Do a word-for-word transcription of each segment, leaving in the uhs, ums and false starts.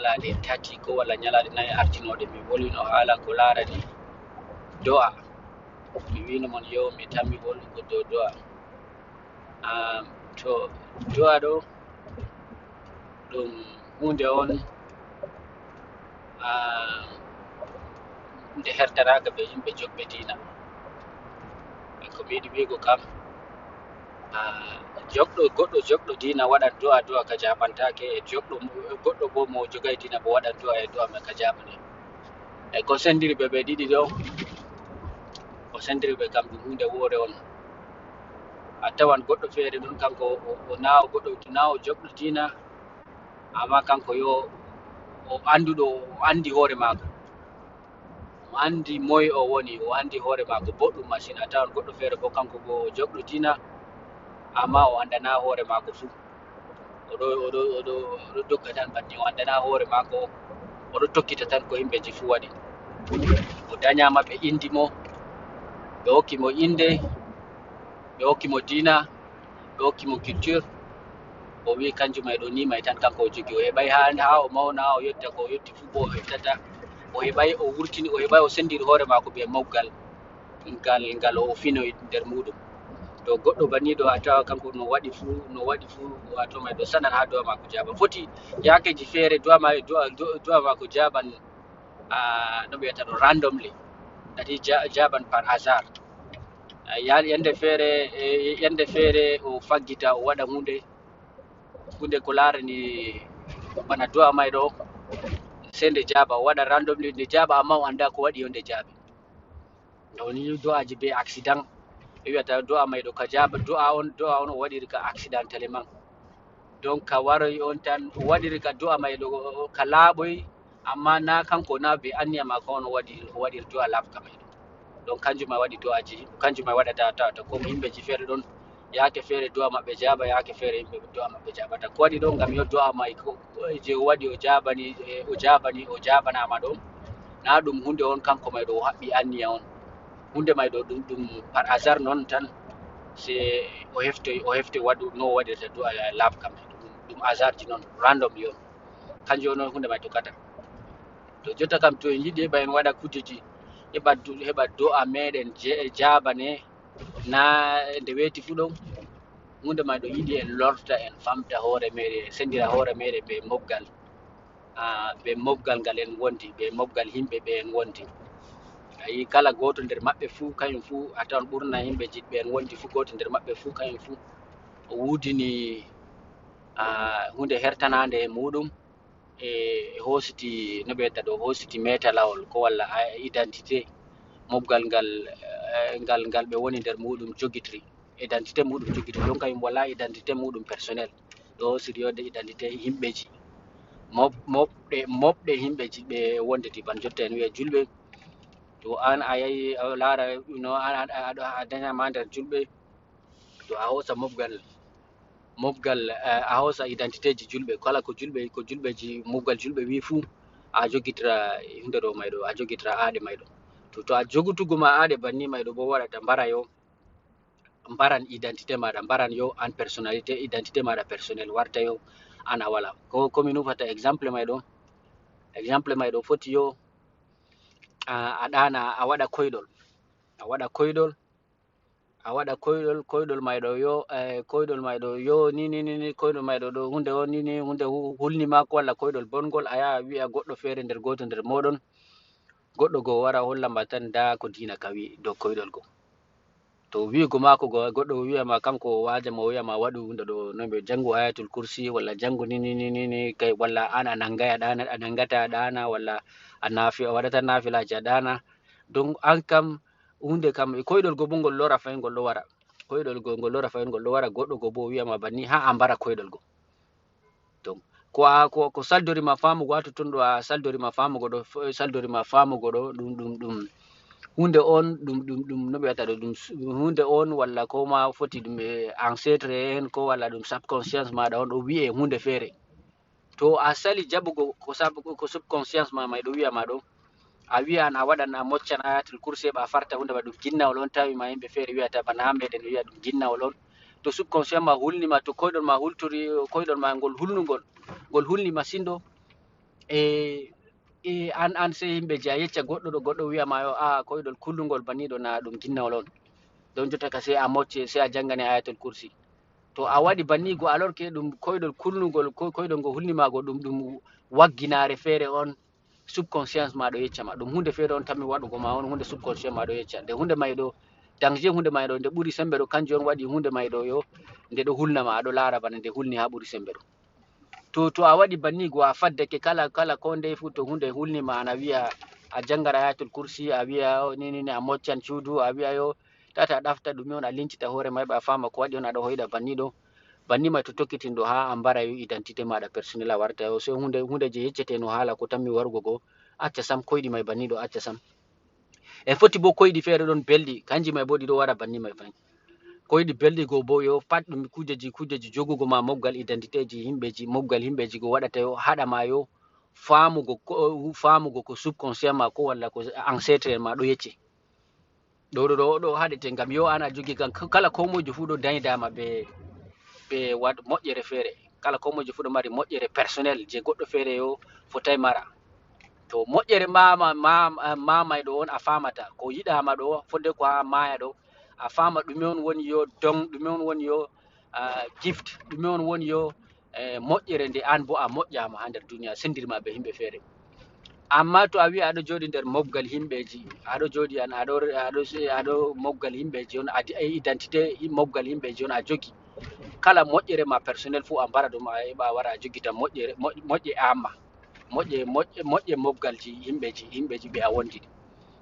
Ñalaaɗe tati ko walla ñalaaɗe nayi artinooɗe, mi wolwino haala ko laarani do'a. Mi wiino mon yo mi tammi wolwugo dow do'a. Ah, to do'a ɗo, ɗum huunde on, ah, nde hertanaaka be yimɓe jogɓe diina. E ko mi yiɗi wi'ugo kam, ah, jogɗo, goɗɗo jogɗo diina waɗan do'a, do'a ka jaabantaake, e jogɗo, goɗɗo bo mo jogay diina bo waɗan do'a, e do'a man ka jaabane. E ko sendiri ɓe ɓe ɗiɗi ɗo, ko sendiri ɓe kam ɗum huunde woore on. A tawan goɗɗo feere ɗon kanko o, o, o na o goɗɗo, na o jogɗo diina, amma kanko yo o annduɗo, o anndi hoore maako. O anndi moy o woni, o anndi hoore maako boɗɗum masin. A tawan goɗɗo feere bo kanko bo o jogɗo diina, amma o anndana hoore maako fuu. O ɗo, o ɗo, o ɗo, o ɗo dogga tan banni, o anndana hoore maako, o ɗo tokkita tan ko yimɓeji fuu waɗi. O dañaama, ɓe inndi mo, ɓe hokki mo innde, ɓe hokki mo diina, ɓe hokki mo culture. O wi'i kanjum e ɗo ni may tan kanko o jogi. O heɓay haa, haa o mawna, haa o yotta ko o yotti fuu bo o heftata. O heɓay o wurtini, o heɓay o sendiri hoore maako be mobgal ngal, ngal o finoy nder muuɗum. To goɗɗo banniiɗo a tawa kanko no waɗi fuu, no waɗi fuu, wato may ɗo sanan haa do'a maako jaaba. Foti yaakeeji feere do'a ma, do'a, do'a, do'a maako jaaban, ah, no ɓe wi'ata ɗo, randomly. That is ja-, jaaban par hasard. Ah, ya-, yande feere, eh, yande feere o faggita, o waɗa huunde, huunde ko laarani bana do'a may ɗo, sey nde jaaba, o waɗa randomly, nde jaaba, amma o anndaa ko waɗi yo nde jaabi. Ɗo ni do'aji be accident, ɓe wi'ata do'a may ɗo ka jaaba, do'a on, do'a on o waɗiri ka accidentellement. Donc ka waroy on tan, o waɗiri ka do'a may ɗo ka laaɓoy, amma na kanko na be anniya maako on o waɗi, o waɗiri do'a laaɓka may ɗo. Donc kanjum may waɗi do'aji, kanjum may waɗata tawata ko yimɓeji feere ɗon, yaake feere do'a maɓɓe jaaba, yaake feere yimɓe do'a maɓɓe jaabata. Ko waɗi ɗo ngam yo do'a may ko, ko je o waɗi o jaabani, eh, o jaabani, o jaabanaama ɗo. Na ɗum huunde on kanko may ɗo o haɓɓi anniya on. Huunde may ɗo ɗum, ɗum par hasard non tan, se o heftoy, o heftoy waɗu no o waɗirta do'a laaɓka may. Ɗum, ɗum hasardji non, random yo. Kanjum on huunde may tokkata. To jotta kam to en yiɗi heɓa en waɗa kuujeji, heɓa du-, heɓa do'a meɗen je-, jaabane, na nde weeti fuu ɗon, huunde may ɗo yiɗi en lorta, en famta hoore meɗen, sendira hoore meɗen be mobgal. Ah, be mobgal ngal en wondi, be mobgal yimɓe ɓe en wondi. A yi kala gooto nder maɓɓe fuu, kayum fuu, a tawan ɓurna yimɓe jiɗɓe en wondi fuu, gooto nder maɓɓe fuu, kayum fuu, o wudini, ah, huunde hertanaande e muuɗum, e hoositi, no ɓe wi'ata ɗo, hoositi meetalawol ko walla, ah, identité, mobgal ngal, eh, ngal, ngal ɓe woni nder muuɗum jogitri. Identité muuɗum jogitri. Ɗon kayum wala identité muuɗum personnel. Ɗo hoosiri yodde identité yimɓeji. Mob-, moɓɗe, moɓɗe yimɓeji ɓe wonditi ban jotta en wi'a julɓe. To an a yahi a laara, no, an, an, a, a, a dañama nder julɓe. To a hoosa mobgal, mobgal, eh, a hoosa identitéji julɓe. Kala ko julɓe, ko julɓeji, mobgal julɓe wi fuu, a jogitira huunde ɗo may ɗo, a jogitira aade may ɗo. To, to a jogutugo ma aade banni may ɗo bo waɗata mbara yo, mbaran identité maɗa, mbaran yo an personnalité, identité maɗa personnel warta yo an a wala. Ko, ko mi nufata exemple may ɗo, exemple may ɗo foti yo a, a ɗaana, a waɗa koyɗol, a waɗa koyɗol, a waɗa koyɗol, koyɗol may ɗo yo, eh, koyɗol may ɗo yo ni, ni, ni, ni, koyɗol may ɗo ɗo huunde on ni, ni, huunde hu-, hulni maako walla koyɗol bongol, a yaha a wi'a goɗɗo feere nder gooto nder mooɗon, goɗɗo go wara holla ma tan ndaa ko diina ka wi'i dow koyɗol go. To wi'ugo maako go, goɗɗo wi'a ma kanko o waaja ma, o wi'a ma waɗu huunde ɗo, no ɓe janngu Ayatul Kursi, walla janngu ni, ni, ni, ni, ni, kay, walla an a nanngay a ɗaana, a nanngata a ɗaana, walla a naafi-, a waɗata naafilaaji a ɗaana. Donc an kam, huunde kam, e koyɗol go bo ngol lora fay ngol ɗo wara. Koyɗol go ngol lora fay ngol ɗo wara, goɗɗo go bo wi'a ma banni, haa a mbara koyɗol go. Donc, ko a, ko, ko saldori ma faamugo, haa totton ɗo a saldori ma faamugo ɗo, f-, saldori ma faamugo ɗo, ɗum, ɗum, ɗum huunde on, ɗum, ɗum, ɗum, no ɓe wi'ata ɗo, ɗum s-, huunde on walla ko ma foti ɗum e ancêtre en ko walla ɗum subconscience maɗa on ɗo wi'e huunde feere. To a sali jaɓugo ko sab-, ko subconscience ma may ɗo wi'a ma ɗo, a wi'an a waɗan a moccan Ayatul Kursi heɓa a farta huunde ma ɗum ginnawol on tawi ma yimɓe feere wi'ata bana haa meɗen wi'a ɗum ginnawol on. To subconscient ma hulni ma, to koyɗol ma hultori, koyɗol ma ngol hulnungol, ngol hulni masin ɗo, e e an an sey yimɓe je a yecca goɗɗo ɗo goɗɗo wiya ma yo a koyɗol kullungol banniɗo na ɗum ginnawol on. Ɗon jotta ka sey a mocce sey a jangane ayatul kursi. To a waɗi banni go alors que ɗum koyɗol kulnugol koyɗol ngo hulni ma go ɗum ɗum wagginaare feere on. Subconscience ma ɗo yecca ma ɗum hunde feere on tammi waɗugo ma on hunde subconscient ma ɗo yecca nde hunde may ɗo danger hunde may ɗo nde ɓuri sembe ɗo kanjum on waɗi hunde may ɗo yo nde ɗo hulna ma aɗo laara bana nde hulni ha ɓuri sembe ɗo. To to a waɗi banni go a faddake kala kala ko ndey fu to hunde hulni ma ana wiya a jangar ayatul kursi a wiya ni ni a moccan cuudu a wiya yo tata a ɗafta ɗume on a lincita hoore ma heɓa a fama ko waɗi on aɗa hoyɗa banni ɗo. Banni may to tokkitinɗo ha a mbara yo identité maɗa personnel a warta yo sey hunde hunde je yeccete no haala ko tammi warugo go acca sam koyɗi may banni ɗo acca sam. E foti bo koyɗi feere ɗon belɗi kanji may bo ɗi ɗo wara banni may fay. Koyɗi belɗi go bo yo pat ɗum kujeji kujeji jogugo ma moggal identitéji yimɓeji moggal yimɓeji go waɗata yo haɗa ma yo famugo ko famugo ko subconscient ma ko walla ko ancêtre ma ɗo yecce. Ɗo ɗo ɗo ɗo haɗete ngam yo an a jogi kan kala ko mojo fu ɗo dañidama be be wat moƴƴere feere kala ko mojo fu ɗo mari moƴƴere personnel je goɗɗo feere yo fotay mara. To moƴƴere mama mama mayɗo on a famata ko yiɗama ɗo fodde ko ha maya ɗo a fama ɗume on woni yo don ɗume on woni yo gift ɗume on woni yo e moƴƴere nde an bo a moƴƴama ha nder duniya sendirma be yimɓe feere. Amma to a wi aɗo joɗi nder moggal yimɓeji aɗo joɗi an aɗo aɗo aɗo moggal yimɓeji on a identité moggal yimɓeji on a jogi kala moƴƴere ma personnel fu a mbara ɗum a heɓa a wara a jogita moƴƴere moƴƴe amma moƴƴe moƴƴe moƴƴe moggalji yimɓeji yimɓeji ɓe a wondidi.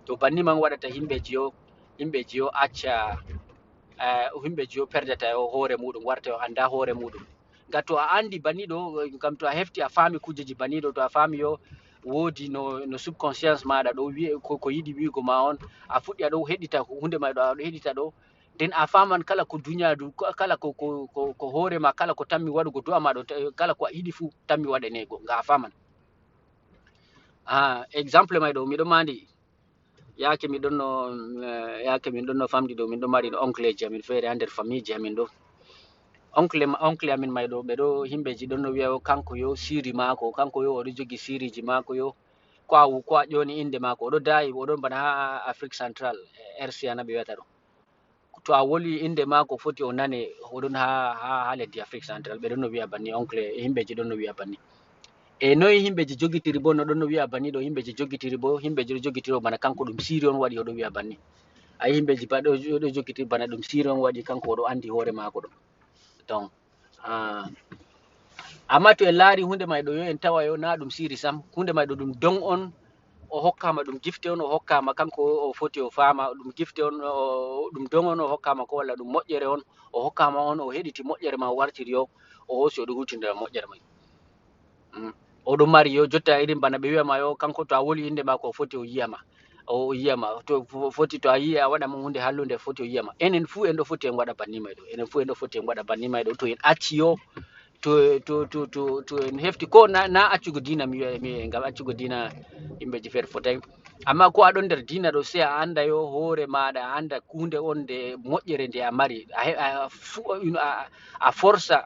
To banni man waɗata yimɓeji yo yimɓeji yo acca yimɓeji yo perdata yo hoore muɗum warta yo anda hoore muɗum. Ngam to a andi baniɗo ngam to a hefti a faami kujeji baniɗo to a faami yo woodi no, no subconscience maɗa ɗo wi'e ko, ko yiɗi wi'ugo ma on a fuɗɗi aɗo heɗita hunde ma ɗo aɗo heɗita ɗo nden a faman kala ko duniya du kala ko, ko, ko, ko hoore ma kala ko tammi waɗugo du'a ma ɗo kala ko a yiɗi fu tammi waɗanego nga a faman. Ah, exemple may ɗo miɗo mandi yaake mi ɗonno eh, yaake min ɗonno famɗi ɗo min ɗo mari oncleji amin feere ha nder familleji amin ɗo oncle oncle amin may ɗo ɓe ɗo yimɓeji ɗonno wiya o kanko yo siri maako kanko yo oɗo jogi siriji maako yo ko a ko a ƴoni inde maako oɗo dayi oɗon bana ha afrique central rca na ɓe wiyata ɗo. To a woli inde maako foti o nane oɗon ha ha ha leddi afrique central ɓe ɗonno wiya banni oncle e yimɓeji ɗonno wiya banni. E noyi yimɓeji jogitiri bo no ɗonno wiya banni ɗo yimɓeji jogitiri bo yimɓeji ɗo jogitiri o bana kanko ɗum siri on waɗi oɗo wiya banni. A yimɓeji ba ɗo jogitiri bana ɗum siri on waɗi kanko oɗo andi hoore maako ɗo. Donc Ah. Amma to en laari hunde may ɗo yo en tawa yo na ɗum siri sam hunde may ɗo ɗum don on o hokkama ɗum gifte on o hokkama kanko o foti o faama ɗum gifte on ɗum don on o hokkama ko walla ɗum moƴƴere on o hokkama on o heɗiti moƴƴere ma o wartiri yo o hoosi o ɗum hutinira moƴƴere may. Mm. Oɗo mari yo jotta irin bana ɓe wiyama yo kanko to a woli inde mako o foti o yiyama o yiyama to foti to a yi a waɗa mo hunde hallunde foti o yiyama enen fuu en ɗo foti en waɗa banni may ɗo enen fuu en ɗo foti en waɗa banni may ɗo to en acci yo to to to to to en hefti ko na na accugo dina mi wiya mi ngam accugo dina yimɓeji feere fotay amma ko aɗon nder dina ɗo sey a anda yo hoore maɗa a anda hunde on nde moƴƴere nde a mari a he- a fu- a- a forsa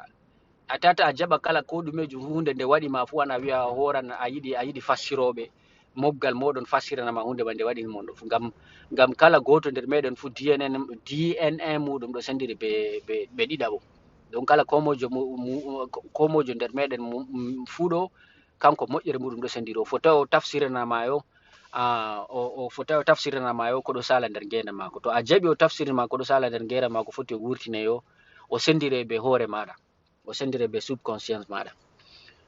a tata a jaɓa kala ko ɗumeji hunde nde waɗi ma fu ana wiya a horan a yiɗi a yiɗi fassiroɓe moggal moɗon fassirana ma hunde ma nde waɗi mon ɗo fu ngam ngam kala goto nder meɗen fu dnn dna muɗum ɗo sendiri be be, be ɗiɗaɓo donc kala komojo mu- mu- komojo nder meɗen mu- mu- fu ɗo kanko moƴƴere muɗum ɗo sendiri o fota o tafsirana ma yo a o o fota o tafsirana ma yo ko ɗo sala nder ngenda mako to a jaɓi o tafsirana ma ko ɗo sala nder ngenda mako foti o wurtine yo o sendire be hoore maɗa o sendire be subconscience maɗa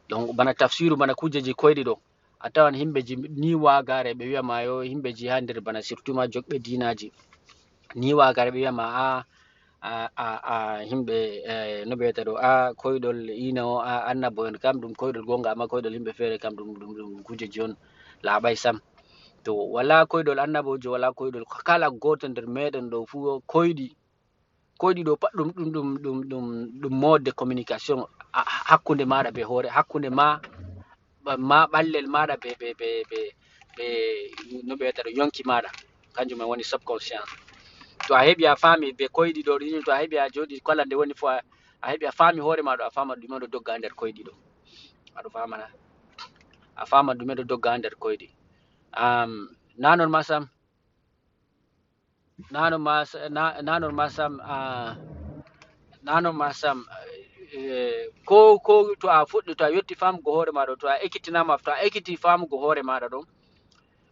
donc bana tafsiru bana kujeji koyɗi ɗo a tawan himɓeji ni wagare ɓe wiyama yo himɓeji ha nder bana surtout ma jogɓe dinaji ni wagare ɓe wiyama a a a a himɓe eh, no ɓe wiyata ɗo a koyɗol ina o a annabo en kam ɗum koyɗol gonga amma koyɗol himɓe feere kam ɗum ɗum ɗum kujeji on laaɓay sam to wala koyɗol annabojo wala koyɗol kala goto nder meɗen ɗo fuu koyɗi koyɗi ɗo pat ɗum ɗum ɗum ɗum ɗum ɗum mode de communication hakkunde maɗa be hoore hakkunde ma ma ɓallel maɗa be be be be be no ɓe wiyata ɗo yonki maɗa kanjum en woni subconscient to a heɓi a faami be koyɗi ɗo ɗin to a heɓi a jooɗi kala nde woni fof a heɓi a faami hoore maɗo a faama ɗume ɗo dogga nder koyɗi ɗo aɗo famana A faaman ɗume ɗo dogga haa nder koyɗi. Am, na non ma sam. Na non ma s-, na, na non ma sam, ah, na non ma sam, eh, ko, ko to a fuɗɗi, to a yotti faamugo hoore maaɗa, to a ekkitinama, to a ekkiti faamugo hoore maaɗa ɗon,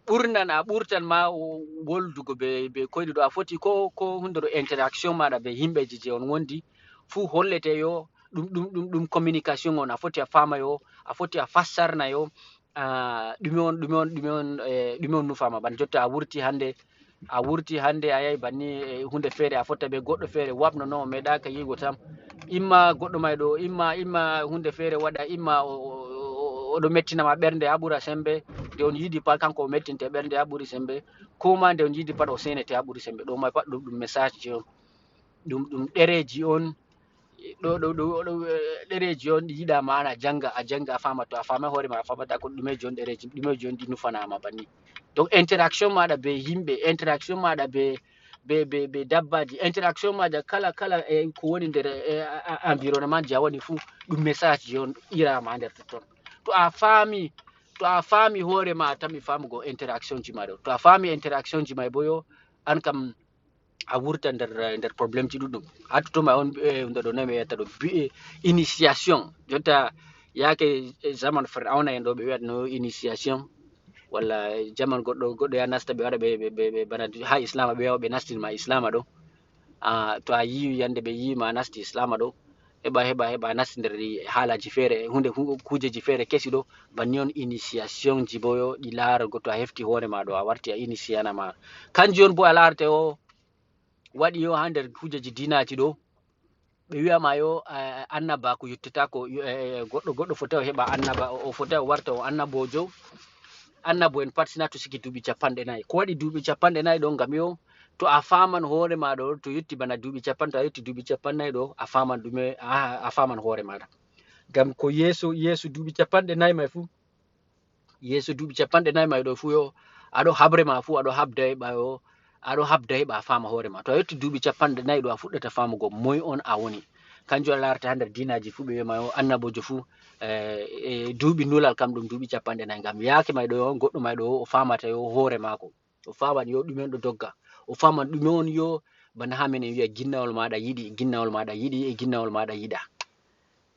ɓurnan, a ɓurtan ma woldugo be, be koyɗi ɗo. A foti ko, ko hunde ɗo interaction maaɗa be himɓeji je on wondi, fuu hollete yo, ɗum, ɗum, ɗum, ɗum communication on. A foti a faama yo, a foti a fassarna yo, ah, ɗume on, ɗume on, ɗume on, eh, ɗume on nufaama. Ban jotta a wurti hande, a wurti hande, a yahi banni, eh, hunde feere, a fotta be goɗɗo feere, waɓno no, o meeɗaaka yiigo tam. Imma goɗɗo may ɗo, imma, imma hunde feere waɗa, imma o, o, o, o, o ɗo mettinama ɓernde haa ɓura sembe, nde on yiɗi pat kanko o mettinte ɓernde haa ɓuri sembe, ko ma nde on yiɗi pat o senete haa ɓuri sembe. Ɗo may pat ɗum, ɗum message je on. Ɗum, ɗum ɗereji on. Ɗo, ɗo, ɗo, ɗo, eh, ɗereji on ɗi yiɗa ma ana janga, a janga, a faama. To a faamai hoore ma, a faamata ko ɗumeji on ɗereji, ɗumeji on ɗi nufanama banni. Donc, interaction maaɗa be himɓe, interaction maaɗa be, be, be, be dabbaji, interaction maaɗa kala, kala, eh, ko woni nder, eh, a, a, environnement ji a woni fuu, ɗum message ji on irama nder totton. To a faami, to a faami hoore ma, a tammi faamugo interaction ji ma ɗo. To a faami interaction ji may bo yo, an kam a wurta nder, nder problème ji ɗuɗɗum. Haa totton may on, eh, hunde ɗo noy mi wi'ata ɗo, bi-, eh, initiation. Jotta yaake, eh, zaman Fir'auna en ɗo ɓe wi'ata no initiation. Walla zaman goɗɗo, goɗɗo ya nasta ɓe waɗa ɓe, ɓe, ɓe, ɓe bana haa Islama ɓe yawa ɓe nastin ma Islama ɗo. Ah, to a yiwi yande ɓe yiwi ma a nasti Islama ɗo. Heɓa, heɓa, heɓa a nasti nder haalaji feere, hunde, hu-, kujeji feere kesi ɗo. Banni on initiation ji bo yo ɗi laarago to a hefti hoore ma ɗo, a warti a initiana ma. Kanjum on bo a laarate o waɗi yo haa nder kujeji diinaji ɗo. Ɓe wi'a ma yo, eh, annabaaku yottatako, yo, eh, eh, goɗɗo, goɗɗo fotay o heɓa annaba-, o, o fotay o warta o annaboojo. Annabo en pat sina to siki duuɓi capanɗe nayi. Ko waɗi duuɓi capanɗe nayi ɗo? Ngam yo to a faaman hoore ma ɗo, to yotti bana duuɓi capan-, to a yotti duuɓi capanɗe nayi ɗo, a faaman ɗume, a, a faaman hoore maɗa. Ngam ko yeeso, yeeso duuɓi capanɗe nayi may fu, yeeso duuɓi capanɗe nayi may ɗo fu yo, a ɗo habre ma fu, a ɗo habda heɓa yo, a ɗo habda heɓa a faama hoore ma. To a yotti duuɓi capanɗe nayi ɗo, a fuɗɗata faamugo moy on a woni. Kanjum a laarata haa nder diinaji fu, ɓe wi'a ma yo annaboojo fu, eh, eh, duuɓi nulal kam ɗum duuɓi capanɗe nayi. Ngam yaake may ɗo on, goɗɗo may ɗo o faamata yo hoore maako. O faaman yo ɗume on ɗo dogga. O faaman ɗume on yo, bana haa menen wi'a ginnawol maɗa yiɗi, ginnawol maɗa yiɗi, e ginnawol maɗa yiɗa.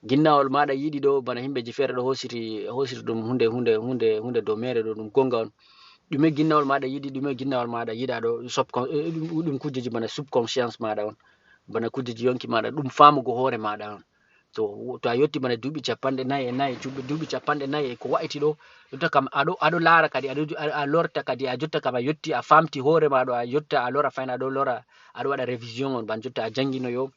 Ginnawol maɗa yiɗi ɗo, bana himɓeji feere ɗo hoosiri, hoosiri ɗum hunde, hunde, hunde, hunde dow mere ɗo, ɗum gonga on. Ɗume ginnawol maɗa yiɗi, ɗume ginnawol maɗa yiɗa ɗo, subcon-, eh, ɗum, ɗum kujeji bana subconscience maɗa on. Bana kujeji yonki maɗa, ɗum faamugo hoore maɗa on. To, to a yotti bana duuɓi capanɗe nayi e nayi, duuɓi, duuɓi capanɗe nayi e ko wa'iti ɗo, jotta kam a ɗo, a ɗo laara kadi, a ɗo, a, a lorta kadi, a jotta kam a yotti, a faamti hoore ma ɗo, a yotta, a lora fayna, a ɗo lora, a ɗo waɗa révision on, ban jotta a jangino yo,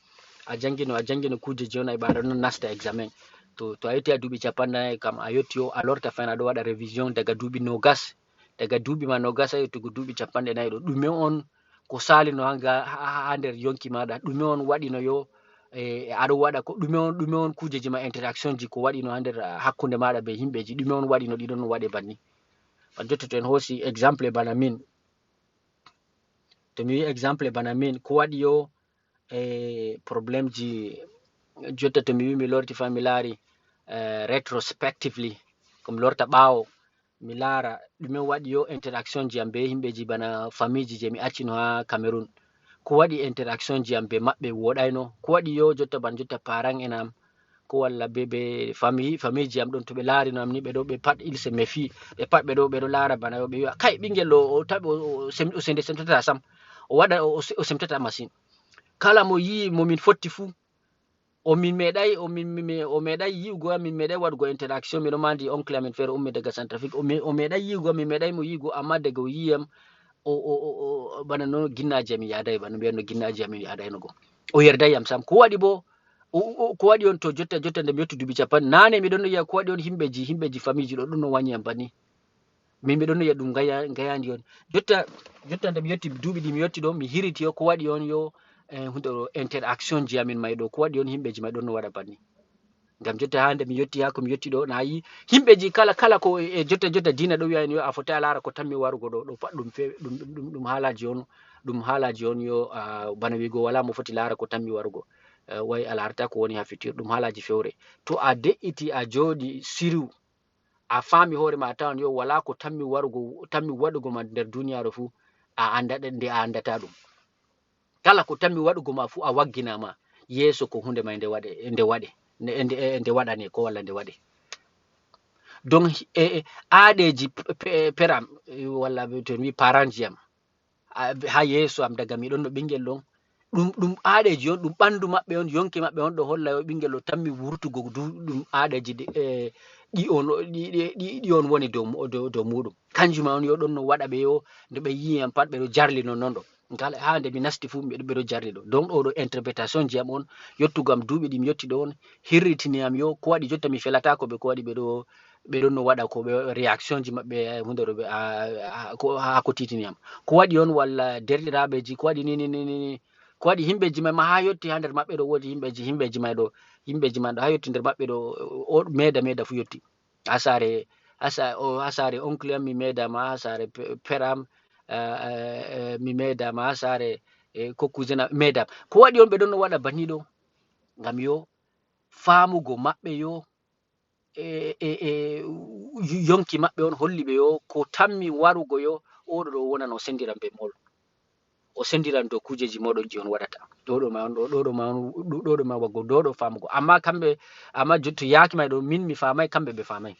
a jangino, a jangino kujeji on, a heɓa a ɗon nasta examen. To, to a yotti a duuɓi capanɗe nayi kam, a yotti yo, a lorta fayna, a ɗo waɗa révision daga duuɓi nogas, daga duuɓi ma nogas a yottugo duuɓi capanɗe nayi ɗo. Ɗume on ko saalino haa nga, haa, haa nder yonki maɗa? Ɗume on waɗino yo, eh, a ɗo waɗa ko, ɗume on, ɗume on kujeji ma interaction ji ko waɗino haa nder, ah, hakkunde maɗa be himɓeji? Ɗume on waɗino ɗi ɗon waɗe banni? Ban jotta to en hoosi exemple bana min. To mi wi exemple bana min, ko waɗi yo, eh, problème ji, jotta to mi wi mi lorti fa mi laari, eh, retrospectively, ko mi lorta ɓaawo, mi laara ɗume waɗi yo interaction ji am be himɓeji bana famille ji je mi accino haa Cameroun. Ko waɗi interaction ji am be maɓɓe woɗayno? Ko waɗi yo jotta ban jotta parent en am, ko walla be, be famille, famille ji am ɗon to ɓe laarino am ni ɓe ɗo ɓe pat ils se méfient, ɓe pat ɓe ɗo, ɓe ɗo laara bana yo ɓe wi'a, "Kay, ɓingel ɗo o taɓi o, o sem-, o sende semtata sam, o waɗa o, o se-, o semtata masin." Kala mo yi'i mo min fotti fu, o min meeɗay, o min, mi, mi, o meeɗay yi'ugo am, min meeɗay waɗugo interaction, miɗo mandi oncle amin feere ummi daga Centrafrique, o me-, o meeɗay yi'ugo am, min meeɗay mo yi'ugo, amma daga o yi'i am, o, o, o, o, bana no ginnaaji amin yaadaay, bana mbiyanno ginnaaji amin yaadaayno go. O yerdaay am sam. Ko waɗi bo, o, o, ko waɗi on to jotta, jotta nde mi yotti duuɓi capanɗe, naane mi ɗon yi'a ko waɗi on himɓeji, himɓeji famille ji ɗo ɗon no wanyi am banni. Min mi ɗon yi'a ɗum ngaya-, ngayandi on. Jotta, jotta nde mi yotti duuɓi ɗi mi yotti ɗo, mi hiriti yo, ko waɗi on yo, eh, hunde ɗo interaction ji amin may ɗo, ko waɗi on himɓeji may ɗon no waɗa banni. Ngam jotta haa nde mi yotti, haa ko mi yotti ɗo, na yi himɓeji kala, kala ko e, e jotta, jotta diina ɗo wi'a en yo a fotai a laara ko tammi warugo ɗo, ɗo pat ɗum fe-, ɗum, ɗum, ɗum, ɗum haalaji on, ɗum haalaji on yo, ah, bana wi'ugo wala mo foti laara ko tammi warugo. Eh, way a laarata ko woni haa fitir, ɗum haalaji fewre. To a de'iti a jooɗi siru, a faami hoore ma a tawan yo wala ko tammi warugo tammi waɗugo ma nder duniyaaru fuu a annda nde a anndata ɗum. Kala ko tammi waɗugo ma fuu a wagginama yeeso ko hunde may nde waɗe nde waɗe nde waɗane ko walla nde waɗe. Donc e aadeeji peram walla to mi parentji am ha yeeso am daga mi ɗonno ɓingel ɗon ɗum ɗum aadeeji on ɗum ɓandu maɓɓe on yonki maɓɓe on ɗo holla yo ɓingel ɗo tammi wurtugo du ɗum aadeeji ɗi on ɗi on woni dow muɗum kanjuma on yo ɗonno waɗa ɓe yo nde ɓe yi'i am pat ɓe ɗo jarli non non ɗo kala ha nde mi nasti fuu ɓe ɗo jarli ɗo donc ɗo ɗo interprétation ji am on yottugo am duuɓi ɗi mi yotti ɗo on hirritini am yo ko waɗi jotta mi felatako ɓe ko waɗi ɓe ɗo ɓe ɗon no waɗa ko ɓe réaction ji maɓɓe hunde ɗo ɓe ha ko titini am ko waɗi on walla derɗiraɓeji ko waɗi nini nini ko waɗi himɓeji may ma ha yotti ha nder maɓɓe ɗo wodi himɓeji himɓeji may ɗo himɓeji may ɗo ha yotti nder maɓɓe ɗo o meeda meeda fu yotti ha saare ha saare oncle am mi meedama ha saare père am mi meedama ha saare ko cousin am meedam ko waɗi on ɓe ɗon no waɗa banni ɗo ngam yo faamugo maɓɓe yo e, e, e yonki maɓɓe on holli ɓe yo ko tammi warugo yo oɗo ɗo wonan o sendiran be mol o sendiran dow kujeji moɗon ji on waɗata ɗoɗo ma on ɗoɗo ma on ɗoɗo ma waggo doɗo famugo amma kamɓe amma to yaki may ɗo min mi famay kamɓe ɓe famay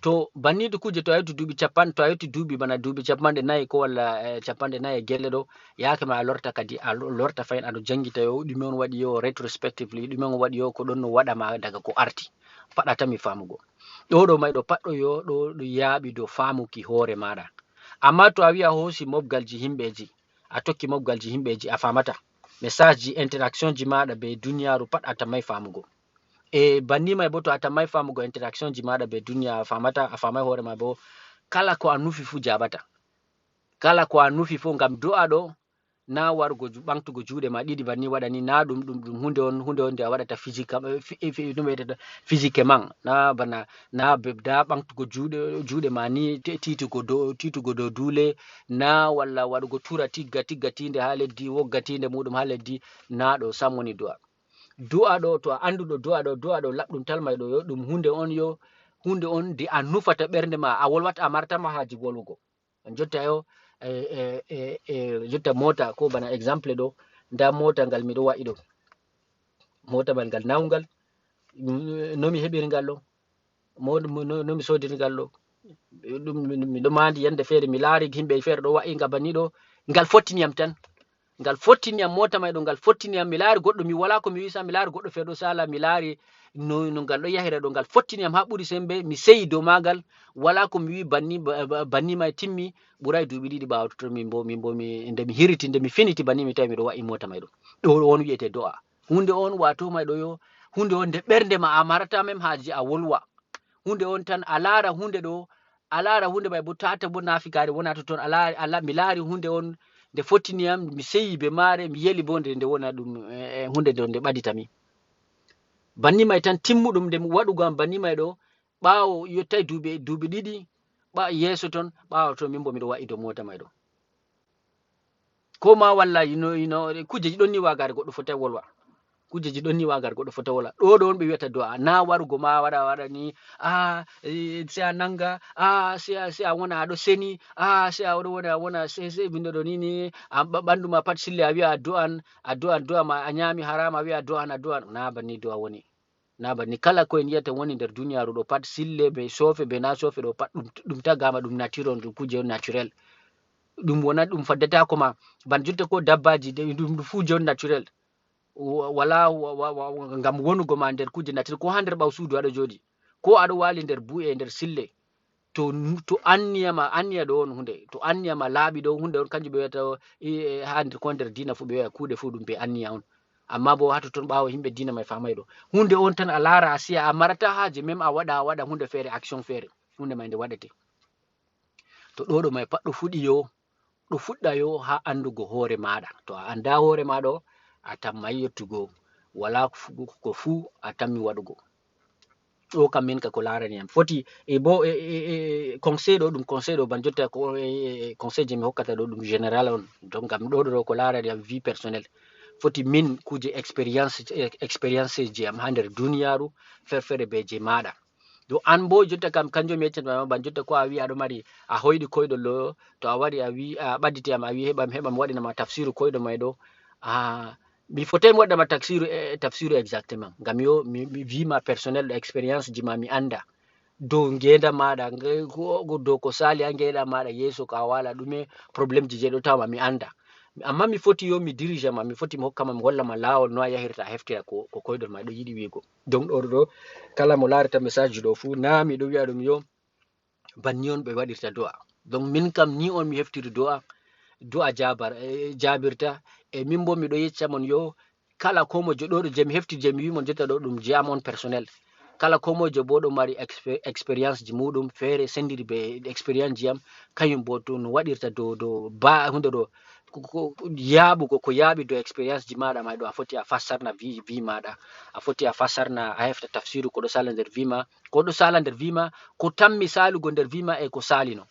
to banniɗo kuje to a yetti duuɓi capan to a yetti duuɓi bana duuɓi capanɗe nayi ko walla eh, capanɗe nayi e gelle ɗo yake ma a lorta kadi a lorta fayin aɗo jangita yo ɗume on waɗi yo retrospectively ɗume on waɗi yo ko ɗon no waɗama daga ko arti paɗata mi famugo ɗo ɗo may ɗo paɗɗo yo ɗo ɗo yaaɓi dow famuki hoore maɗa amma to a wi'a hoosi mobgalji himɓeji a tokki mobgalji himɓeji a famata message ji interaction ji maɗa be duniyaru pat a tammay famugo e banni may bo to a tammay famugo interaction ji maɗa be duniya a famata a famay hoore ma bo kala ko a nufi fu jabata kala ko a nufi fu ngam do'a ɗo na warugo ɓantugo juuɗe ma ɗiɗi banni waɗani na ɗum ɗum ɗum hunde on hunde on nde a waɗata physiquement na bana na da ɓantugo juuɗe juuɗe ma ni titugo dow titugo dow duule na walla waɗugo tura tigga tigga tinde ha leddi wogga tinde muɗum ha leddi na ɗo sam woni du'a du'a ɗo to a anduɗo du'a ɗo du'a ɗo laɓɗum talmay ɗo yo ɗum hunde on yo hunde on nde a nufata ɓernde ma a wolwata a martama haji wolwugo jotta yo e, e, e, e, jotta mota ko bana exemple ɗo nda mota ngal miɗo wa'i ɗo mota mal ngal nawgal nomi heɓiri ngal ɗo nomi sodiri ngal ɗo ɗum miɗo mandi yande feere mi laari himɓe feere ɗo wa'i nga bani ɗo ngal fottiniyam tan ngal fottiniyam mota may ɗo ngal fottiniyam mi laari goɗɗo mi wala ko mi wisa mi laari goɗɗo feere ɗo sala mi laari no no ngal ɗo yahira ɗo ngal fottini am ha ɓuri sembe mi seyi dow magal wala ko mi wi banni banni ma timmi ɓuray duuɓi ɗiɗi ɓawo totton min bo min bo mi nde mi hiriti nde mi finiti banni mi tawi miɗo wa'i mota may ɗo ɗo on wiyete do'a hunde on wato may ɗo yo hunde on nde ɓernde ma a marata mem haji a wolwa hunde on tan a lara hunde ɗo a laara hunde may bo tata bo nafikare wona totton a laari a la- mi laari hunde on nde fottini yam mi seyi be maare mi yeli bo nde nde wona ɗum eh, eh, hunde nde nde ɓadita mi banni may tan timmuɗum nde waɗugo am banni may ɗo ɓaawo yottay duuɓi duuɓi ɗiɗi ɓa yeeso ton ɓaawo ton min bo miɗo wa'i dow mota may ɗo ko ma walla ino ino kujeji ɗon ni wagare goɗɗo foti wolwa kujeji ɗon ni wagare goɗɗo foti wolwa ɗo ɗo on ɓe wiyata do'a na warugo ma waɗa waɗa ni a se a nanga a se a se a wona aɗo seni a se a oɗo wona a wona se se bindo ɗo ni ni ɓandu ma pat sille a wiya a do'an a do'an do'a ma a nyami harama a wiya a do'an a do'an na banni do'a woni na banni kala ko en yiyata woni nder duniyaru ɗo pat sille be sofe be na sofe ɗo pat ɗum tagama ɗum nature on ɗum kuje on naturel ɗum wona ɗum faddatako ma ban jotta ko dabbaji ɗum fuu jon naturel wala ngam wonugo ma nder kuje naturel ko ha nder ɓaw suudu aɗo joɗi ko aɗo wali nder bu'e nder sille to to anniya ma anniya ɗo on hunde to anniya ma laaɓi ɗo hunde on kanjum ɓe wiyata ha nder ko nder dina fu ɓe wiya kuuɗe fu ɗum be anniya on amma bo ha totton ɓawo yimɓe dina may famay ɗo hunde on tan a laara a siya a marata haaje même a waɗa a waɗa hunde feere action feere hunde may nde waɗete to ɗoɗo may pat ɗo fuɗi yo ɗo fuɗɗa yo ha andugo hoore maɗa to a anda hoore maɗa a tammay yettugo wala ko fuu a tammi waɗugo ɗo kam min ka ko larani am foti e bo e, e, e conseil ɗo ɗum conseil ɗo ban jotta ko e, e, conseil je mi hokkata ɗo ɗum général on donc ngam ɗo ɗo ko larani am vie personnel foti min kuje expérience expérience je am ha nder duniyaru ferfere be je maɗa Do an bo jotta kam kanjum mi yeccata ma ban jotta ko a wi aɗo mari a hoyɗi koyɗol ɗo to a wari a wi a ɓadditi am a wi heɓam heɓam waɗinama tafsiru koyɗol may ɗo a mi fotay mi waɗanama tafsiru e tafsiru exactement ngam yo mi mi wima personnel ɗo expérience ji ma mi anda dow ngenda maɗa nge- ko- ko- dow ko sali ha ngenda maɗa yeeso ka wala ɗume problème ji je ɗo tawma mi anda amma mi foti yo mi dirige ma mi foti mi hokkama mi hollama lawol no a yahirta a heftira ko ko koyɗol ma ɗo yiɗi wigo donc ɗo ɗo kala mo larata message ji ɗo fu na miɗo wi'a ɗum yo banni on ɓe waɗirta du'a donc min kam ni on mi heftiri du'a du'a jabar e, jabirta e min bo miɗo yecca mon yo kala ko mojo ɗo ɗo je mi hefti je mi wi mon jotta ɗo ɗum je am on personnel kala ko mojo bo ɗo mari expe- expérience ji muɗum feere sendiri be expérience ji am kañum bo to no waɗirta dow dow ba hunde ɗo ko- ko- yaaɓugo ko yaaɓi dow expérience ji maɗa may ɗo a foti a fassarna vi vi maɗa a foti a fassarna a hefta tafsiru ko ɗo sala nder vi ma ko ɗo sala nder vi ma ko tammi salugo nder vi ma e ko salino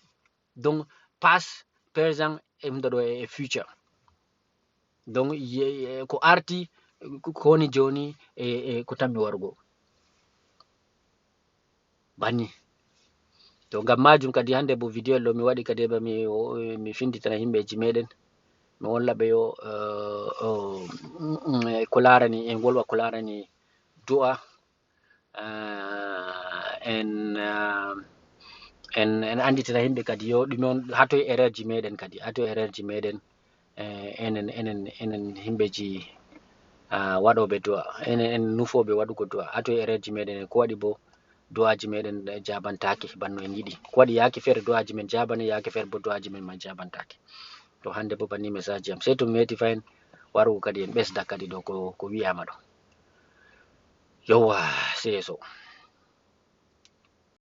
donc passe présent e hunde ɗo e future donc ko arti ko woni joni e ko tammi warugo banni to ngam majum kadi hande bo vidéo ɗo mi waɗi kadi heɓa mi mi finditana yimɓeji meɗen mi wolla ɓe yo ko larani en wolwa ko larani du'a en en en anditina yimɓe kadi yo ɗume on hatoye erreur ji meɗen kadi hatoye erreur ji meɗen enen enen enen yimɓeji waɗoɓe du'a enen en nufoɓe waɗugo du'a hatoye erreur ji meɗen ko waɗi bo du'aji meɗen jabantaki banno en yiɗi ko waɗi yaki feere du'aji men jabane yaki feere bo du'aji men ma jabantaki to hande bo banni message am sey to mi meti fayin warugo kadi en ɓesda kadi ɗo ko ko wiyama ɗo yowwa sey yeeso